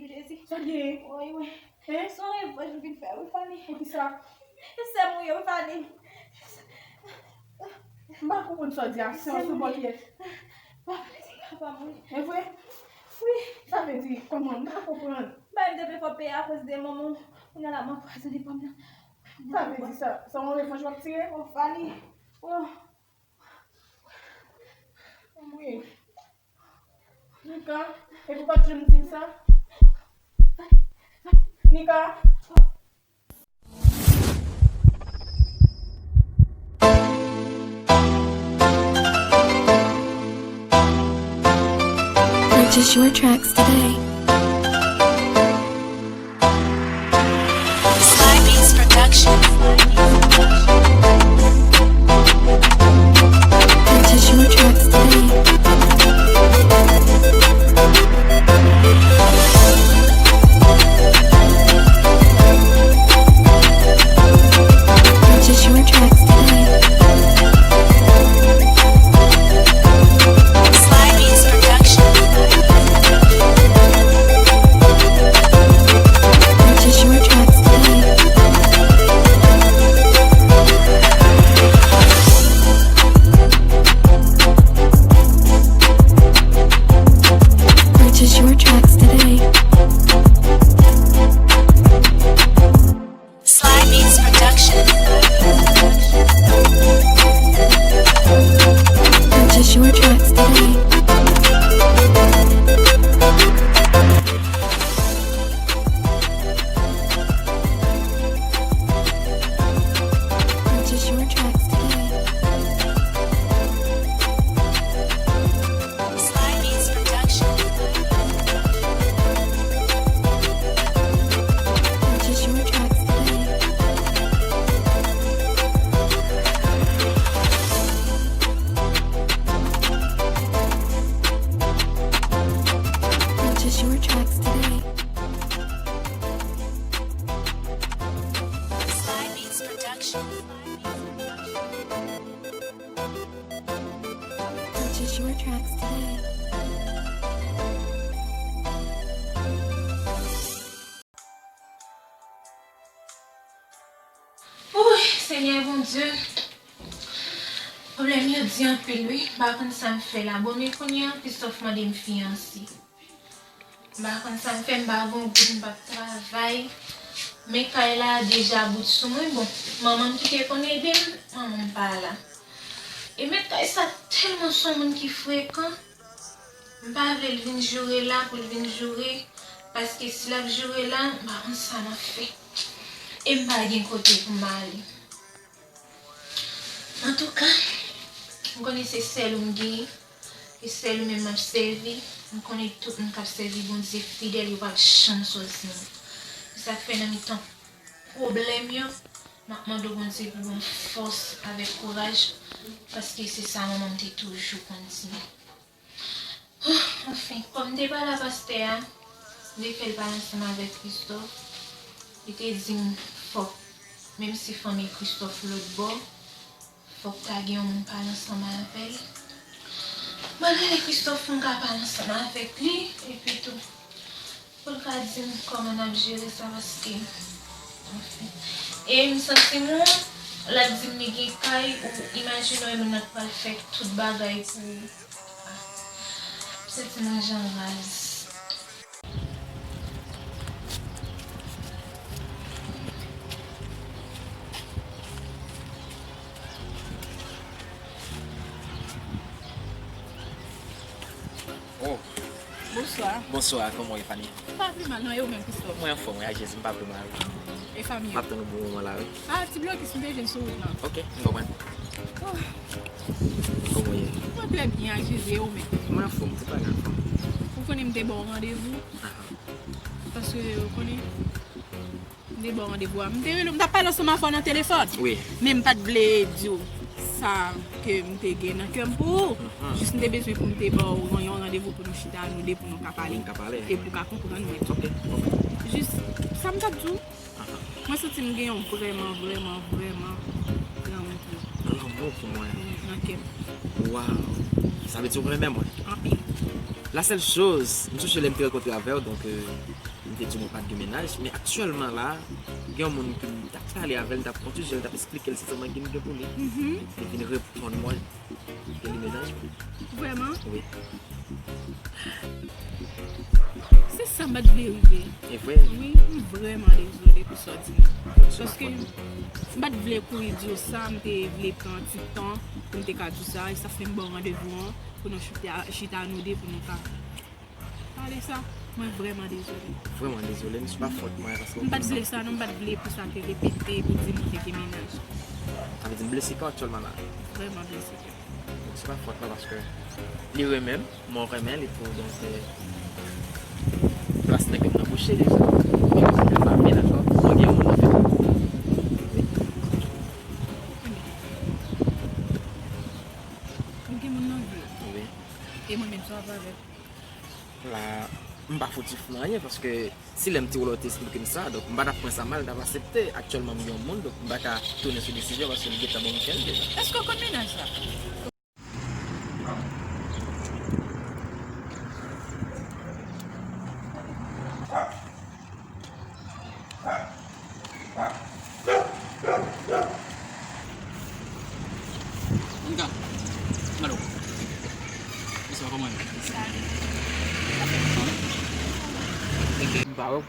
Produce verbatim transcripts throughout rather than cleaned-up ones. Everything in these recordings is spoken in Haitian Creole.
Jezi. Sa gen? Wi, wi. Hein? Se yon revanj m vin fè, wi, Fanny. Poukisa? E sè m ou ye, wi, Fanny. M pa konprann sa w di a, se yon sou bò pyès. Papa m, wi. E vre? Wi. Sa vle di, kòman? M pa konprann. Bay m te vle fè w peye akoz de manman w. Kounye a la, m anpwazonnen pa m nan. Sa vle di sa, sa yon revanj w ap tire? O, Fanny. O. Wi. Nika, epi w pa t janm di m sa? Nika. Purchase your tracks today. Sly Beats Production. Purchase your tracks today. Purchase your tracks today. Sly Beats Production. Purchase your tracks today. Purchase your tracks today. Sly Beats Production. Purchase your tracks today. Purchase your tracks today. Sly Beats Production. Purchase your tracks today. Purchase your tracks today. Sly Beats Production. Purchase your tracks today. Wouy, Senyè Bondye, pwoblèm yo di anpil wi, m pa konn sa m fè la. Bon, men kounye a, Christophe mande m fiyanse. M pa konn sa m fè, m pa gen goud, m p ap travay. Men kay la deja bout sou mwen. Bon, manman m ki te konn ede m, manman m pa la. E mèt kay sa tèlman se yon moun ki frekan. M pa vle l vin joure la pou l vin joure, paske si l ap joure la, m pa konn sa m ap fè. E m pa gen kote pou m ale. Antouka, m konnen se sèl ou m genyen, e sèl ou menm m ap sèvi. M konnen tout moun k ap sèvi Bondye fidèl, yo p ap janm sòti non. Se sa k fè nan mitan pwoblèm yo, m ap mande w Bondye pou ban m fòs avèk kouraj, paske se sa manman m te toujou konn di m. Anfen, kòm m te pale a pastè a, m te fè l pale ansanm avèk Christophe. Li te di m fòk, menm si fanmi Christophe lòt bò, fòk ta gen yon moun pale ansanm avè l. Mwen rele Christophe pou m ka pale ansanm avèk li, epi tou, pou l ka di m kòman n ap jere sa, paske, anfen. E m santi m, w, l ap di m li gen kay, ou imajine w, e moun nan pral fè tout bagay pou ou. Ah, m santi mwen jan raz. Oh. Bonswa. Bonswa, kòman w ye, Fanny? Pa pi mal, non, e ou menm, Christophe? Mwen anfòm, wi, a Jezi, m pa pi mal. E fanmi yo? M ap tann ou bon moman la, wi. Ah, ti blokis, m te jwenn sou wout lan. Ok, m konprann. Oh. Kòman w ye? Mwen trè byen, a Jezi, e ou menm? Mwen anfòm, tout bagay anfòm. Ou konnen m te ba w randevou? Aha. Paske, ou konnen, m te ba w randevou a. M te rele w, m t ap pale ansanm avè w nan telefòn. Wi. Men m pa t vle di w sa ke m te gen nan kè m pou ou. Mhm. Jis m te bezwen pou m te ba w yon randevou pou nou chita, nou de, pou nou ka pale. Pou nou ka pale. E pou w ka konprann mwen. Ok, ok. Jis, sa m t ap di w, aha, mwen santi m gen yon vrèman, vrèman, vrèman gran lanmou pou ou. Gran lanmou pou mwen. Nan kè m. Waw. Sa vle di w renmen mwen? Anpil. La seule chose, m sonje lè m te rankontre avè w, donk, euh, m te di w mwen pa t gen mennaj, men aktyèlman la, gen yon moun ki m t ap pale avè l, m t ap entwodui l, m t ap esplike l se sa m gen pou li. Li te vin reponn mwen ke li mennaj mwen. Vrèman? Wi. Se sa m pa t vle rive. E vre? Wi, m vrèman dezole pou sa w di m. Paske m pa t vle kouri di w sa, m te vle pran ti tan pou m te ka di w sa, e sa fè m ba w randevou an pou nou chita, chita nou de pou nou ka pale sa. Mwen vrèman dezole. Vrèman dezole, men se pa fòt mwen, paske m pa t vle sa, non, m pa t vle pou sa te repete, pou di m te gen mennaj. Sa vle di m blese kè w aktyèlman la. Vrèman blese kè. Se pa fòt mwen, paske li renmen m, mwen renmen li tou, donk, euh, plas nan kè m nan bouche deja. Men m pa vle dakò, mwen gen yon moun nan vi. Wi. Ou gen moun nan vi w? Wi. E mwen menm sa w ap avè l? La, m pa foutif nan anyen, paske si lè m te wè w te esplike m sa, donk m pa t ap pran sa mal, m t ap aksepte. Aktyèlman, m gen yon moun, donk m pa ka tounen sou desizyon paske m gentan ban m kè l deja. Èske w konn mennaj sa? Anita, Malo, bonswa, kòman w ye? Salut. Sa fè lontan, wi. M pa wè w.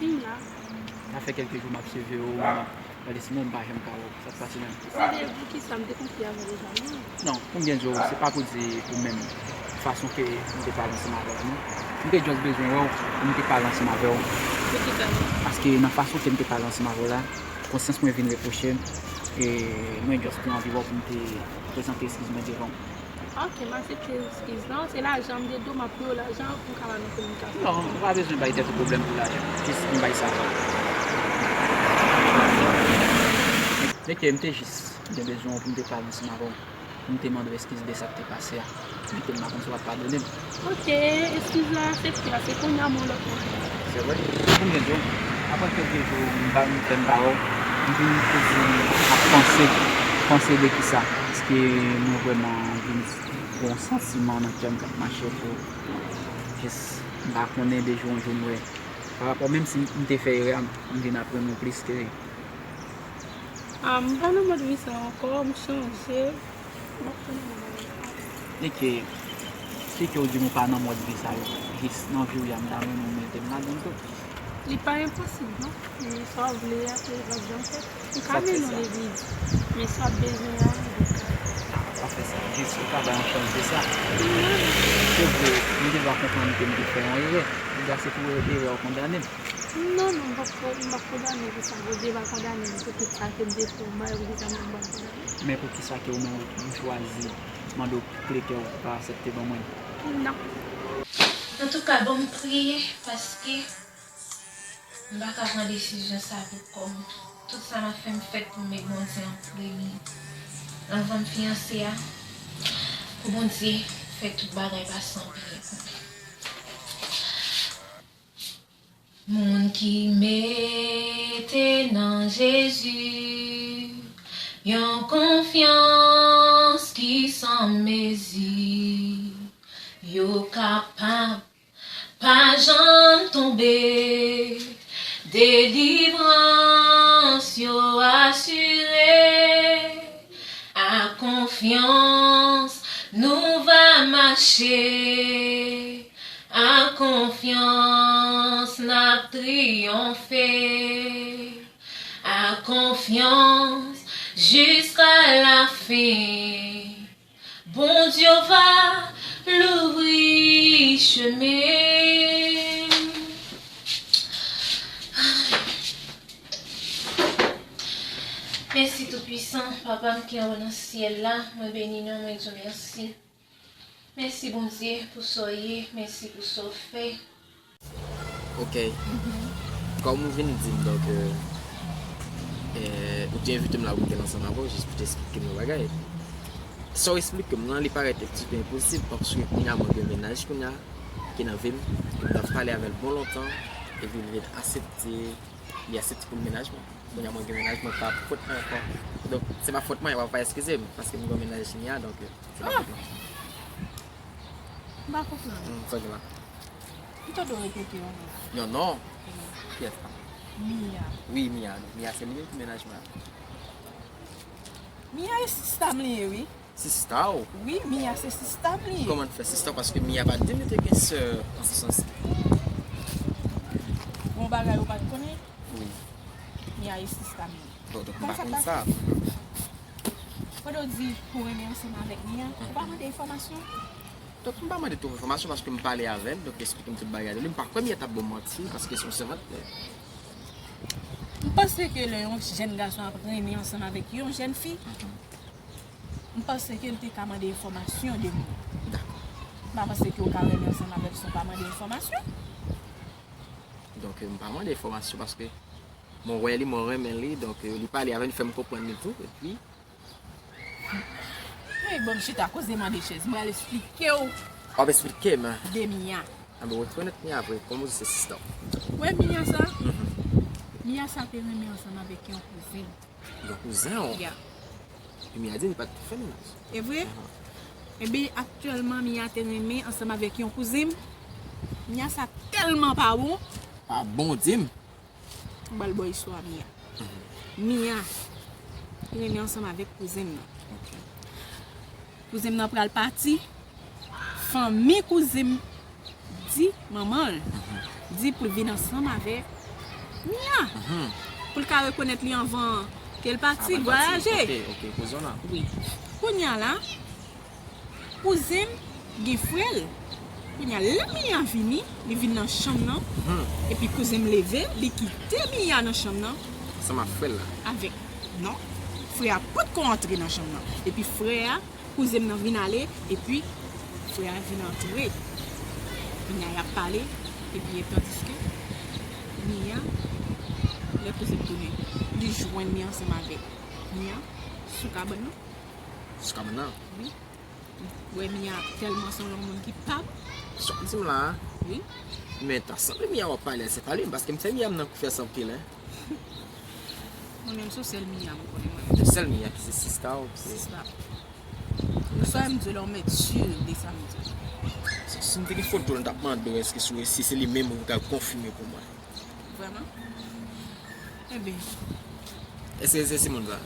M la. Sa fè kèlke jou m ap swiv ou, m ap gade sinon m pa janm ka wè w. Sa k pase menm? Se de pou kisa m te konfye avè w deja, non? Non, pou m byen di w, se pa pou di ou menm, fason ke m te pale ansanm avè w, non. M te just bezwen wè w pou m te pale ansanm avè w. Poukisa? Paske nan fason ke m te pale ansanm avè w la, konsyans mwen vin repwoche m, e mwen just te anvi wè w pou m te prezante eskiz mwen devan w. Ok, m aksepte eskiz lan. Se lajan m te di w m ap peye w lajan pou m ka ba nou kominikasyon. Non, ou pa bezwen bay tèt ou pwoblèm pou lajan. Jis m bay sa. Mete, m te jis gen bezwen w pou m te pale ansanm avè w, pou m te mande w eskiz de sa k te pase a. Mete, m pa konn si w ap padone m. Ok, eskiz la aksepte, paske kounye a m yon lòt moun. Se vre? Pou m byen di w, apre kèlke jou, m pa, m fè m pa wè w, m vin toujou ap panse, panse de kisa? Èske mwen vrèman vin gen yon santiman nan kè m k ap mache pou jis, m pa konnen, de jou an jou m wè. Pa rapò, menm si m te fè erè a, m vin aprann nou plis ke. Ah, m pa nan mòd vi sa ankò, m chanje. M ap konnen nan bagay sa. Niki, si ke w di m ou pa nan mòd vi sa yo, jis nan vi w ya, m ta renmen w mete m ladan l tou. Li pa enposib, non. Men sa w vle a, se l p ap janm fèt. M ka mennen w legliz, men sa w ap bezwen a, m ka. Ah, pa fè sa. Jis ou ka bay yon chans de sa. Se vre, m te dwa konprann ke m te fè yon erè. Ou dwa se pou erè w kondane m. Non, non, m p ap, m p ap kondane pou sa. Bondye pa kondane m pou tout sa ke m te fè w mal, poukisa menm m p ap kondane w? Men poukisa ke ou menm ou chwazi mande w kle kè w pa aksepte ban mwen? Non. Antouka, bon, m priye paske m pa ka pran desizyon sa pou kò m. Tout sa m ap fè, m fèt pou m met Bondye an premye. Anvan m fiyanse a, pou Bondye fè tout bagay pase an byen pou mwen. Moun ki mete nan Jezi yon konfyans ki san mezi, yo kapab pa janm tonbe. Delivrans yo asire. Ak konfyans nou va mache. Ak konfyans n ap triyonfe. Ak konfyans jiska lafen. Bondye va louvri chemen. Mèsi Toupwisan, Papa m ki anwo nan syèl la, mwen beni non, mwen di w mèsi. Mèsi Bondye pou sa w ye, mèsi pou sa w fè. Ok. Kòm ou vin di m, donk, euh, euh, ou te envite m la pou m te ansanm avè w, jis pou te esplike m yon bagay. Sa w esplike m nan, li parèt un petit peu enposib, paske kounye a mwen gen mennaj kounye a, ki nan vi m, ke m t ap pale avè l bon lontan, epi l vin aksepte, li aksepte pou l mennaj mwen. Kounye a mwen gen mennaj, mwen pa pot mwen ankò. Donk, se pa fòt mwen, w ap pa eskize m, paske m gen mennaj kounye a, donk, euh, se pa fòt mwen. M pa konprann. Hmm, sa gen la. M tande w repete yon non. Yon non? Wi. Kiyès la? Mia. Wi, Mia. Mia, se li menm ki mennaj mwen. Mia e sista m li ye, wi. Sista w? Wi, Mia se sista m li ye. Kòman l fè sista w? Paske Mia pa t di m li te gen sè an se sans. Gon bagay ou pa t konnen? Wi. Mia e sista m li ye. Bon, donk m pa konn sa. Pandan w di ou renmen ansanm avèk Mia, ou pa mande enfòmasyon? Donk, m pa mande twòp enfòmasyon paske m pale avè l, donk li eksplike m tout bagay de li. M pa kwè Mia t ap ban m manti paske se yon sèvant. M panse ke lè yon jèn gason ap renmen ansanm avèk yon jèn fi, m panse ke l te ka mande enfòmasyon de moun. Dakò. M pa panse ke w ka renmen ansanm avèk san w pa mande enfòmasyon. Donk, m pa mande enfòmasyon paske mwen wè li, mwen renmen li, donk, li pale avè m, li fè m konprann li tou, epi Hey, bon, chita, koze mande chèz. Mwen al eksplike w. W ap eksplike m? De Mia. Anben, w rekonèt Mia vre, kòm ou di se sista w. Wè Mia sa? Mhm. Mia sa te renmen ansanm avèk yon kouzen. Yon kouzen w? Ya. Epi Mia di li pa t fè mennaj. E vre? Aha. Ebyen, aktyèlman, Mia te renmen ansanm avèk yon kouzen m. Mia sa tèlman pa bon. Pa bon, di m. M pral ba w istwa Mia. Mhm. Mia renmen ansanm avèk kouzen m nan. Ok. Kouzen m nan pral pati. Fanmi kouzen m di manman l, mhm, di pou l vin ansanm avèk Mia. Mhm. Pou l ka rekonèt li anvan ke l pati, vwayaje. Avan l pati. Ok, ok, kouzen w la. Wi. Kounye a la, kouzen m gen frè l. Kounye a, lè Mia vini, li vin nan chanm nan. Hmm. Epi kouzen m leve, li kite Mia nan chanm nan. Ansanm ak frè l la. Avèk, non, frè a potko antre nan chanm nan. Epi frè a, kouzen m nan vin ale, epi frè a vin antre. Kounye a, y ap pale, epi tandiske Mia, lè kouzen m tounen, li jwenn li ansanm avèk Mia sou kabann nan. Sou kabann nan? Wi. Wè Mia tèlman se yon moun ki pa bon. Sa w ap di m la a? Wi. Men ta sanble Mia w ap pale a, se pa li, paske m fè Mia m nan konfyans anpil, en. Mwen menm se sèl Mia m konnen mwen. Se sèl Mia ki se sista w, se sista. Sa m di w la, w mèt si de sa m di w. Si, si m te gen foto l, m t ap mande w èske si, si se li menm ou t al konfime pou mwen. Vrèman? Ebyen. Èske se, se moun sa?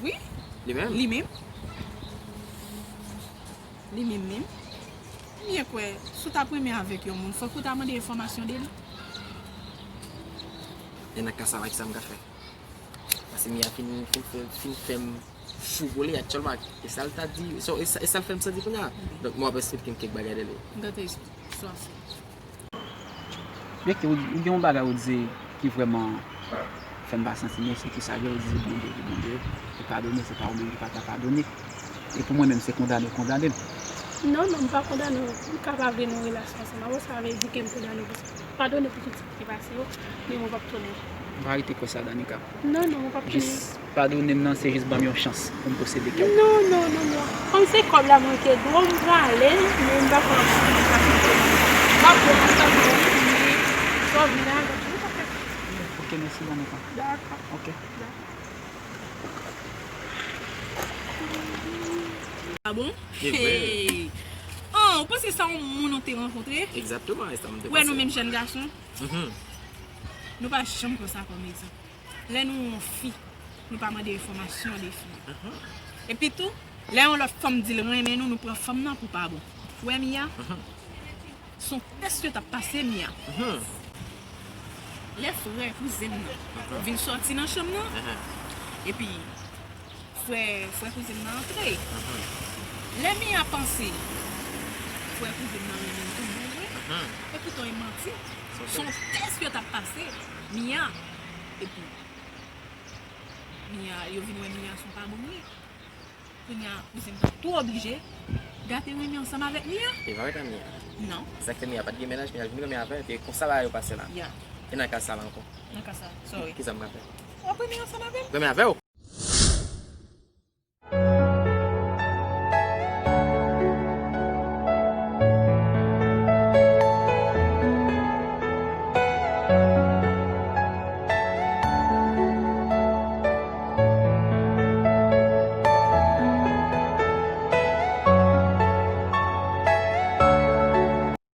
Wi. Li menm? Li menm. Li menm menm. Mia kwè, si w t ap renmen avèk yon moun, fòk ou ta mande enfòmasyon de li. E nan ka sa la, kisa m ka fè? Paske Mia fin, fin fè, fin fè m fou pou li aktyèlman. E sa l ta di, so, e sa, e sa l fè m santi kounye a. Donk, mwen ap eksplike m kèk bagay de li. M ta te eksplike. Byenke ou, ou gen yon bagay ou di ki vrèman fè m pa santi byen, se ki sa gen ou di Bondye, di Bondye, ou padone, se pa ou menm ki pa ta padone. E pou mwen menm, se kondane ou kondane m. Non, non, m pa kondane w. M ka pa vle nan relasyon ansanm avè w, sa vle di ke m kondane w pou sa. Padone pou tout sa ki pase yo, men mwen p ap tounen. M pa rete kwè sa, Danica. Non, non, mwen p ap tounen. Jis padone m nan, se jis ban m yon chans pou m posede kè w. Non, non, non, non. Kòm se kòb la mwen te dwe w, m prale, men m pa konn ap tounen sa. M ap pran ansanm nan, wi, men sa w vin la, m ap tounen pa fè. Ok, mèsi, Danica. Dakò. Ok. Dakò. Ah bon? Se vre. Hey! Oh, ou panse sa yon moun ou te rankontre? Egzakteman, e sa m te panse. Wè nou menm jèn gason? Mhm. Nou pa janm pran sa kòm egzanp. Lè nou wè yon fi, nou pa mande enfòmasyon de fi an. Mhm. Epi tou, lè yon lòt fanm di l renmen nou, nou pran fanm nan pou pa bon. Ou wè Mia? Mhm. Se yon tès yo t ap pase Mia. Mhm. Lè frè kouzen m nan, mhm, vin sòti nan chanm nan, mhm, epi frè, frè kouzen m nan antre. Mhm. Lè Mia panse frè kouzen m nan renmen l tout bon vre, mhm, epoutan e manti. Se yon tès yo t ap pase Mia. Epi Mia, yo vin wè Mia se yon pa bon moun. Kounye a, kouzen m nan tou oblije gate renmen ansanm avèk Mia. E pa wè ta Mia? Non. Sa k fè Mia pa t gen mennaj, Mia vin renmen avè l, epi konsa bagay yo pase la. Ya. E nan ka sa la ankò? Nan ka sa, sorry. Ki sa m ka fè? W ap renmen ansanm avè m? Renmen avè w?